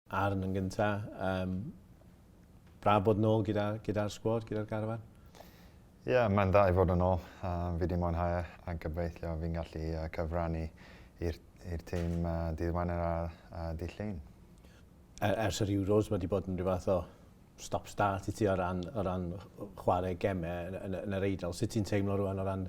Aaron yn gynta. Um, braf bod nôl gyda'r gyda sgwad, gyda'r garfan? Ie, yeah, mae'n dda i fod yn ôl. Fi wedi mwynhau e a gobeithio fi'n gallu cyfrannu i'r tîm dydd Wener a dydd Llun. Er, ers yr Euros, mae wedi bod yn rhyw fath o stop-start i ti o ran chwarae gemau yn yr Eidal. Sut ti'n teimlo rwan o ran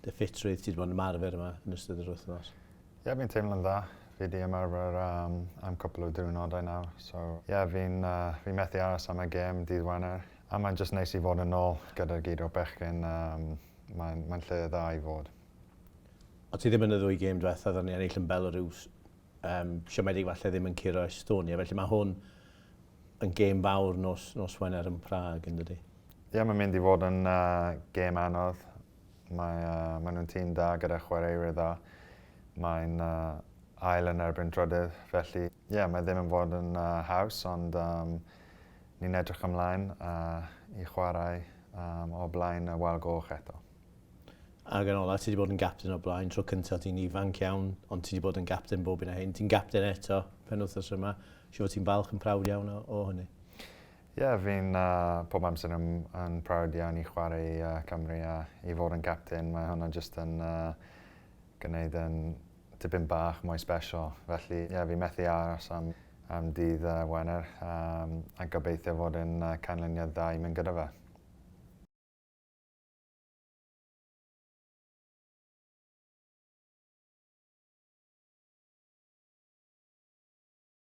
dy ffitrwydd? Ti wedi bod yn ymarfer yma yn ystod yr wythnos? Ie, yeah, fi'n teimlo'n dda. Fi wedi ymarfer am cwpl o diwrnodau nawr. So, ie, yeah, fi'n fi methu aros am y gêm dydd Wener. A mae'n just neis i fod yn ôl gyda'r gyd o bechgyn. Mae'n lle dda i fod. O ti ddim yn y ddwy gêm diwethaf, ni ennill yn Belarus. Siomedig falle ddim yn curo Estonia, felly mae hwn yn gêm fawr nos Wener yn Prague, yn dydi? Ie, yeah, mae'n mynd i fod yn gêm anodd. Mae nhw'n tîm da gyda chwaraewyr dda. Mae'n ail yn erbyn trydydd, felly ie, yeah, mae ddim yn fod yn haws, ond ni'n edrych ymlaen i chwarae o blaen y Wal Goch eto. Ac yn ola, ti wedi bod yn gapten o blaen, tro cyntaf ti'n ifanc iawn, ond ti wedi bod yn gapten bob un a hyn. Ti'n gapten eto pen wythnos yma. Siŵr fod ti'n falch yn proud iawn o hynny. Ie, yeah, fi'n pob amser yn proud iawn i chwarae i Cymru a i fod yn captain. Mae hwnna jyst yn gwneud yn tipyn bach mwy special. Felly, ie, yeah, fi methu aros am dydd Wener a gobeithio fod yn canlyniad dda i mynd gyda fe.